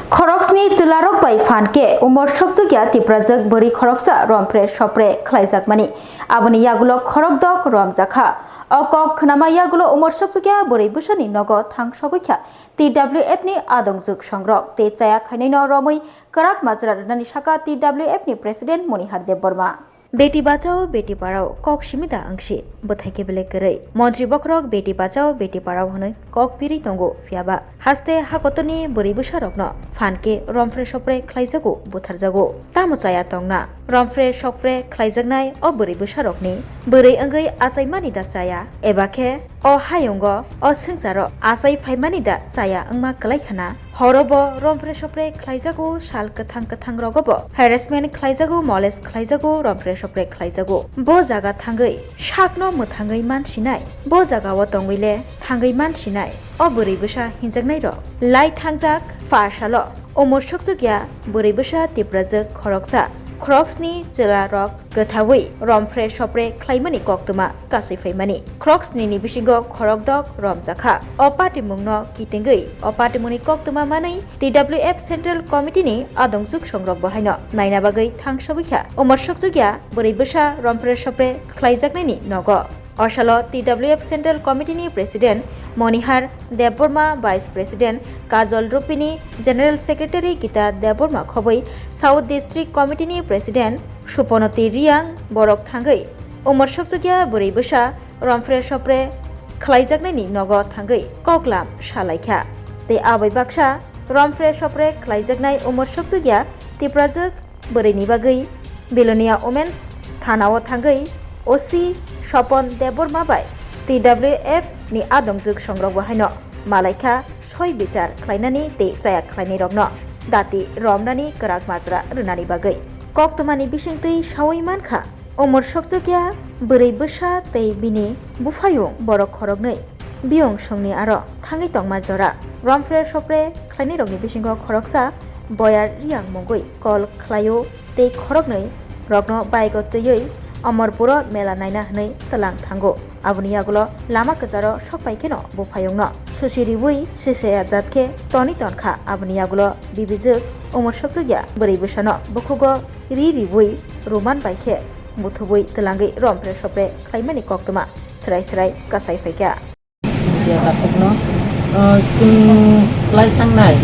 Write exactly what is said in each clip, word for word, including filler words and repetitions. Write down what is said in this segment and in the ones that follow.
Khoroksni chwlarok bai phan khe umor sokchukya Tiprajwk bwrwi khoroksa romphre sophre khlaijakmani. Aboni yagulo khorokdok romjakha. O kok khnama yagulo umor sokchukya bwrwi bwsani nogo thang sogwi kha T W F ni adongjwk songrok tei chaya khainaino romwi kwrak majra rwnani saka T W F ni President Monihar Debbarma. Beti Bachao, Beti Parao kok simi da wngsi, bwthai khe belai kwrwi. Montri bokhorok Beti Bachao, Beti Parao hwnwi kok pirwi tongo, phiyaba haste hakotorni bwrwi bwsarokno phan khe romphre sophre khlaijago, butharjago. Tamo chaya tongna? Romphre sophre khlaijaknai o bwrwi bwsarokni bwrwi wngwi achaimani da chaya? Eba khe o hayungo, o swngcharo achai phaimani da chaya wngma kwlai khana? Horo bo romphre sophre khlaijago, sal kwthang kwthang rogo bo harassment khlaijago, molest khlaijago, romphre sophre khlaijago. Bo jaga thangwi sakno mwthangwi mansinai, bo jaga o tongwi le thangwi mansinai o bwrwi bwsa hinjaknai rok. Lai thangjak pha salo umor sokchukya bwrwi bwsa Tiprajwk khoroksa, khoroksni chwla rok kwthaui romphre sophre khlaimani koktwma kasui phaimani. Khoroksni ni bisingo khorokdok romjakha. O patimungno kitingwi o patimungni koktwma manwi T W F Central Committee ni adongjwk songrok bo haino naina bagwi thangsogwi kha. Umor sokchukya bwrwi bwsa romphre sophre khlaijaknaini nogo. O salo T W F Central Committee ni President Monihar Debbarma, Vice President Kajol Rupini, General Secretary Gita Debbarma khobwi South District Committee ni President Suponoti Riang borok thangwi umor sokchukya bwrwi bwsa romphre sophre khlaijaknaini nogo thangwi koklam salaikha. Tei abai baksa romphre sophre khlaijaknai umor sokchukya Tiprajwk bwrwini bagwi Bilonia Women's Thana-o thangwi O C Sopon Debbarma bai T W F ni adongjwk songrok bo haino malaikha soi bichar khlainani tei chaya khlainairokno dati romnani kwrak majra rwnani bagwi. Koktwmani bisingtwi saui mankha, umor sokchukya bwrwi bwsa tei bini buphayung borok khoroknwi biyong songni aro thangwi tongma jora. Romphre sophre khlainairokni bisingo khoroksa Boyar Riang mungwi kol khlaio tei khoroknwi rokno bike-o twiwi Amarpuro mela naina hwnwi twlang thango. Aboni yagulo lama kwcharo sok pai kheno buphayungno susi riwi sisaya jat khe tonwi tonkha. Aboni yagulo bibijwk umor sokchukya bwrwi bwsano bukhugo ri riwi ruman bai khe buthubwi twlangwi romphre sophre khlaimani koktwma swrai swrai kasai phaikha. Media takhukno, ah, chwng lai thangnai,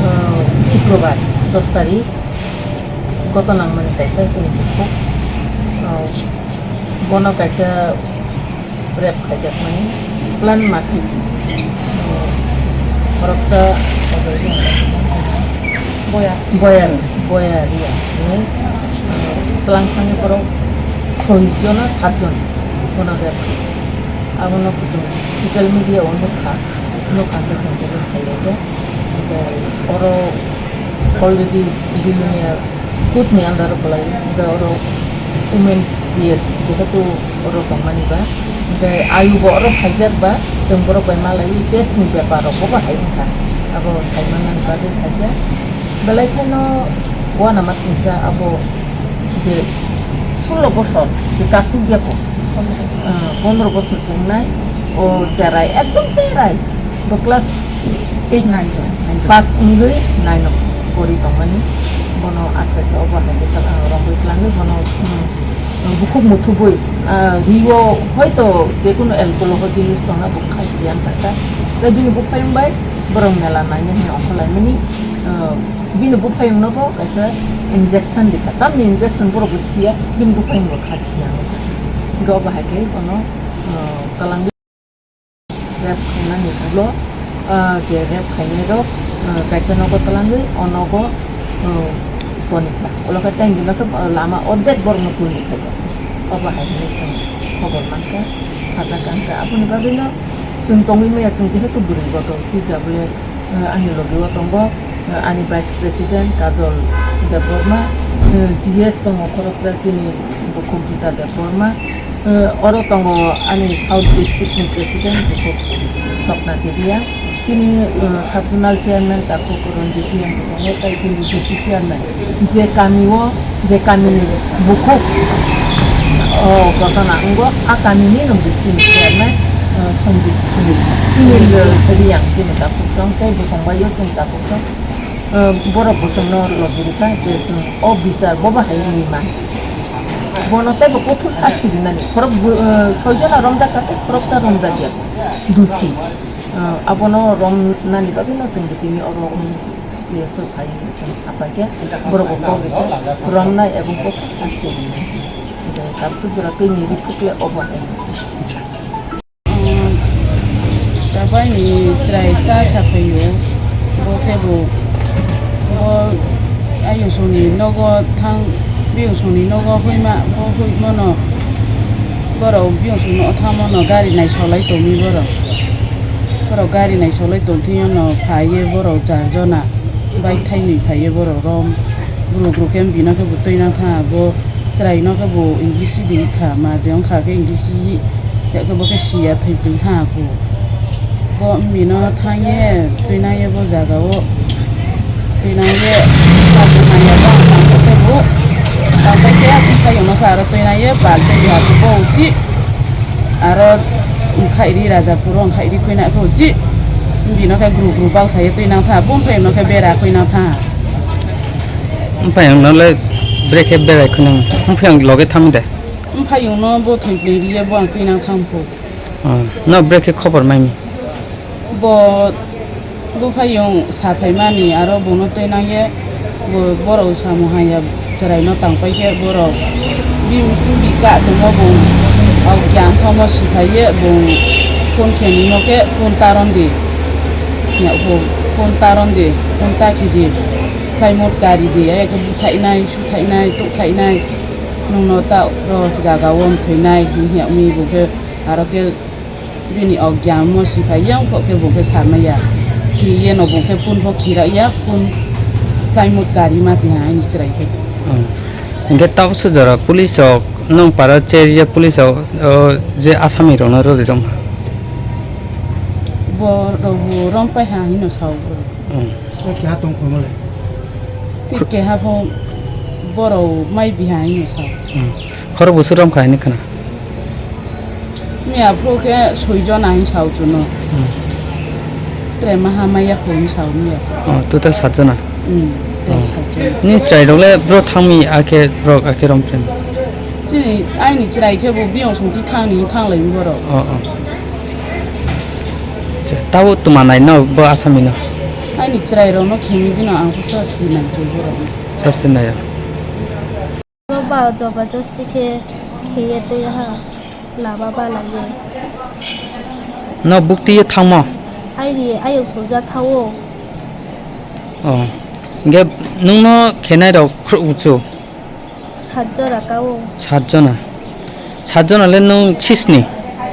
ah, Sukrobar dos tarik goto nangmani kaisa chini bukhuk, ah, bono kaisa rape khaijakmani plan makhi, ah, khoroksa boya, boya, boya riya, ah, twlang thangwi borok soi jona, sat jon bono rape khai. Abono kuchung social media o nukha, nukha khe chwng teibo khailai khe. Hwnkhe oro already Bilonia court ni under o kwlai, hwnkhe oro women P S jehetu oro tongmani ba, hwnkhe ayu bo oro phaijak ba, chwng borok bai malaiwi case ni bepar rok bo bahai wngkha, abo saimanani bagwi khaikhe. Belai kheno uanama singcha abo je sullo bosor je kasuk ya ko, ah, pondro bosor chengnai o cherai, ekdom cherai, bo class eight, nine, pass wngwi nine o pori tongmani, bono athai se obo hai khe, ah, romwi twlangwi bono, hmm, bukhuk muthubwi, ah, rio hoito jekunu alcohol o jinis tongna bo khai siyan kha, tei bini buphayung bai borok mela naina hwnwi ongkhorlaimani, ah, bini buphayungno bo kaisa injection rikha, tamni injection borok bo siya, bini buphayung bo kha siya wngkha. Hwnkhe obo hai khe bono, ah, twlangwi rape khainani ulo, ah, je rape khainai rok, ah, kaisa nogo twlangwi o nogo, ah, tonikha. Ulo khe tanki no khe lama ordek borokno tuli khaikha. Obo hai hwnwi chwng khobor mankha, sajak kha, hwnkhe aboni bagwino chwng tongwi maya, chwng jehetu bwrwi bodol T W F, ah, ani logi o tongo, ah, ani Vice President Kajol Debbarma, ah, G S tongo khoroksa chini bukhuk Gita Debbarma, ah, oro tongo ani South District ni President bukhuk Swapna Debia, chini, ah, Sub Zonal Chairman takhuk Ranjit Reang tongo, tei chini D C Chairman, je kami o, je kami ni bukhuk, o, ghotona wngo, a kami ni no D C ni Chairman, ah, Sanjit Sunil, Sunil Reang chini takhuk tong, tei bukhuk bai o chini takhuk tong. Borok bosongno logi rwkha je chwng o bichar bo bahai wngwi man. Bono teibo kothor sasti rinani. Khorok bo, eh, soijona romjak kha tei khoroksa romjakya. Dusi. Eh, abono romnani bagwino chwng tini oro wng ye sok hai chwng sapai khe borok bo kok rikha romnai ebong kothor sasti rinai. Je kamsuk jora twi ni riphukle obo hai. Tabaini chwrai ta saphaio, bo khe bo, bo ayungsoni nogo thang, biyungsoni nogo huima, bo huimono borok biyungsoni nogo thangmano gari naisolai tongwi borok. Borok gari naisolai tongthwio no phaiwi borok charjona bike thainwi phaiwi borok rom. Guru guru khe bino khe bo twi nang tha bo. Chwraino khe bo English di kha, ma de wngkha khe English yi, ya khe bo khe siya thwi thwi tha kho. Bo bini no thang ye twi nang ye bo jaga o, twi nang ye, tamo hanya tamo tamo khe bo, tamo khe bwsai no khe aro twi nang ye bal tei ya khe bo uchi, aro khai ri Rajapur o khai ri khui na khe uchi, bini no khe gru gru bak sa ye twi nang tha, bo phai no khe bera khui nang tha. Bumphayung no le brekhe berai khwnang, bumphayung loge thang de. Bumphayung no bo thwipli riye bo ang twi nang thang phu. Oh, no brekhe khobor mai mi. Bo bumphayung sa phai mani aro bono twi nang ye bo, borok samung hanya chwrai no tang pai khe borok bi, bi ka tongma bo au kyang thangma si phai ye bo phone khe nimo khe phone taron di. Ya bo phone taron di, phone ta khi di. Khlaimot kari di, aya khe buthainai, suthainai, tukthainai, nwngno ta rw jaga o wng thwinai, hwn ya wngwi bo khe aro khe bini o gyan mo siphai yang kho khe bo khe sa maya. Khi ye no bo khe phone pho khira ya, phone khlaimot kari ma twi ha ani chwrai khe. Hmm. Hwnkhe tabuk sujaro police rok nwng para cherya police rok, o, je asami rokno rwrwi rwma. Bo rok bo rom pai ha hino sao bo. Hmm. Kok keha tong khormo le. Tei keha pho borok mai biha hino sa. Hmm. Khorok busu rom kha hini khna. Miya pho khe soi jona hin sao chuno. Hmm. Tre maha maya kho hin sao miya. Oh, total sat jona. Hmm, tre sat jona. Ni chwrai rok le bro thangmi akhe bro akhe rom pren. Chini aini chwrai khe bo biyong song ti thang ni thang lai borok. Oh, oh. Tabuk tuma nai no bo asami no. Aini chwrai rok no khemi dino ang khe sasti nai chul borok no. Sasti nai ya. Bo ba joba josti khe kheye twi ha lama ba lai ye. No bukti ye thangmo. Aini ayok soja thawo. Oh. Ge nung no khenai rok khru uchu. Sat jora ka o. Sat jona. Sat jona le nwng sisni?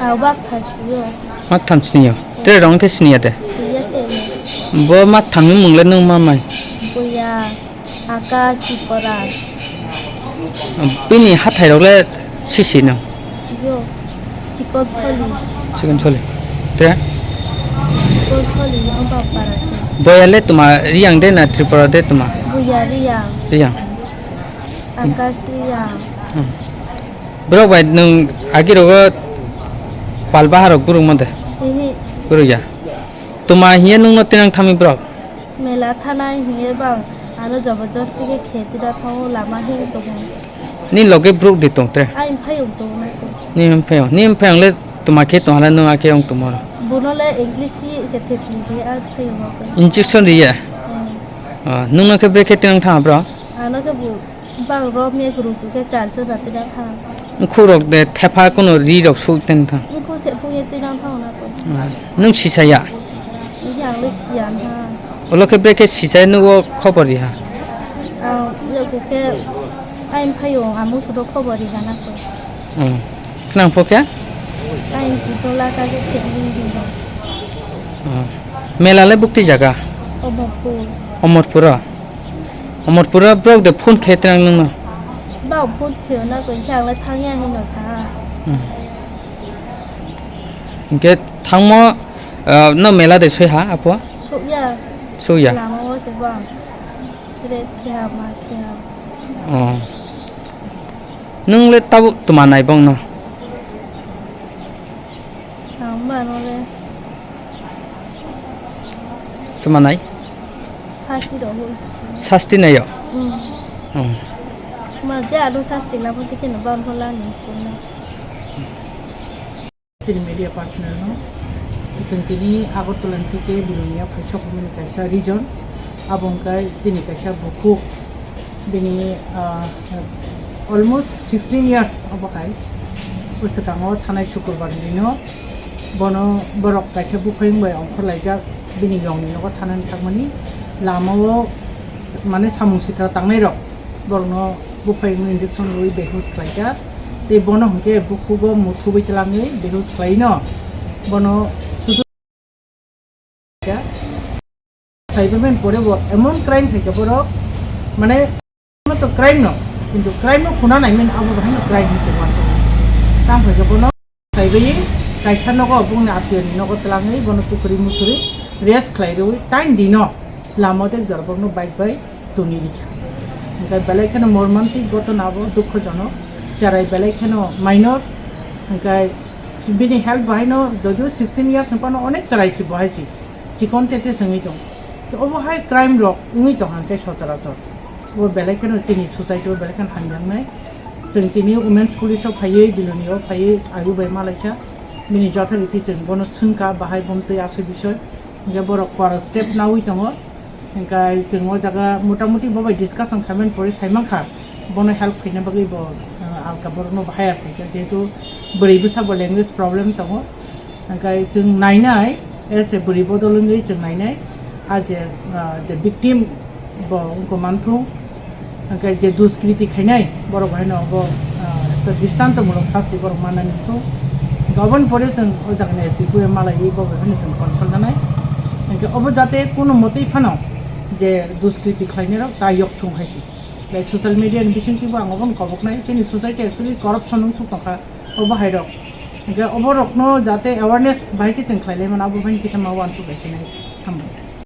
Ao, mak thasio. Mak tham sini yo. Tre rong khe sini ya de? Sini ya te. Bo mak thamni mung le nwng ma mai? Buya, Akash, Chikora. Bini hathai rok le sisi no? Sio. Chikon Tholi. Chikon Tholi. Tre? Chikon Tholi, Ombapara se. Boya le tuma Riyang de na Tripura de tuma? Buya Riyang. Riyang. Akash Riyang. Hmm. Borok bai nwng agi rogo pal bahar rok gurung ma de? Ehe. Gurung ya. Tuma hiye nwng no tinang thami borok? Mela thanai hiye bang ano jobojosti khe khe tida thango lama hing tongo. Ni loge borok de tong tre? Ai phai ung tongo na ko. Ni phai ung, ni phai ung le tuma khe tong hala nwng akhe ung tongma ro. Bono le English si se thepli khe ai phai ung ko. Injection riya? Eh. Ah, nwng no khe brekhe tinang thang bro? Ano khe bo Bang rom ye guru guru khe char jona twi nang thang. Khurok de thepha kuno ri rok suk ten thang. Khuk se phung ye twi nang thang na ko. Ah, nwng sisa ya? Ni ang le siya na. Olo khe brekhe sisa nugo khobor ri ha. Ang le ko khe ain phayo amu sudo khobor ri ha na ko. Hmm. Khnang pho khe? Ain ki tola ka khe khe ni di. Ah. Mela le bukti jaga? Omorpur. Omorpura? Omorpura borok de phone khe twlang nwngno? Ba phone khe na ko khe ang le thang ya hino sa. Hmm. Hwnkhe thangmo, ah, no mela de soi ha apo? Suk ya. Suk ya? Lama o se ba. Re khe ha ma khe ha. Oh. Nwng le tabuk tuma nai bong no? Ang ba no le. Tuma nai? Sasti nayo. Hmm. Ma je ado sasti labo tike no ban hola ni chuna. Chini media personnel no, chwng tini Agartala ni tike Bilonia phaisok hwnmani kaisa region, abo wngkha chini kaisa bukhuk, bini, ah, almost sixteen years obo hai. Bwswkango thanai Sukurbar ni dino bono borok kaisa buphayung bai ongkhorlaijak, bini yongni nogo thanani thangmani lamao mane samung sitra tangnai rok borokno buphayungno injection rwi behush khlaijak. Tei bono hwnkhe bukhugo muthubai twlangwi behush khlaino. Bono sudu khlaibaimani pore bo emon crime khaikha borok, mane to crime no, kintu crime no khuna nai mani abo bahai no crime hinwi uansukha. Tamo khaikha bono khlaibai kaisa nogo bongni atwiyani nogo twlangwi bono tukuri musuri rest khlai rwi tain dino lama o tei jora borokno bike bai tuni rikha. Hingkhe belai kheno mormantik ghotona abo, dukhojonok, cherai belai kheno minor, hingkhe bini health bahaino jodio sixteen years ni phano onek cherai si bohai si. Chikon chete se wngwi tong. To obo hai crime rok wngwi tong hang khe sochorachor. Bo belai kheno chini society o belai kheno hamjaknai. Chwng tini women's police o phaiwi, Biloni o phaiwi, ayu bai malaikha. Bini jothariti chwng bono swngkha bahai bumtwi aswk bisoi. Hingkhe borok kora step naui tongo. Hingkhe chwng o jaga motamuti bo bai discussion khaimani pore saimankha. Bono help khaina bagwi bo, uh, alka borokno bahai ar khaikha. Jehetu bwrwi bwsa bo language problem tongo. Hingkhe chwng nainai, as a bwrwi bodol wngwi chwng nainai, a je, ah, je victim bo wngkha manthung, hingkhe je duskriti khainai borok haino bo, ah, ekta dristantomulok sasti borok mannani wngthung. Hingkhe oboni pore chwng o jagani S D P O malaiwi bo bai phano chwng consult nanai. Hingkhe obo jate kuno motwi phano je duskriti khlainairok ta yokthung hai se. Like social media ni bisingtwibo ang obono koboknai, chini society actually corruption wngsuk tongkha. Obo hai rok. Hingkhe obo rokno jate awareness bahai khe chwng khlai lai mano, abo bai kisa ma uansuk bai sinai. Hambai.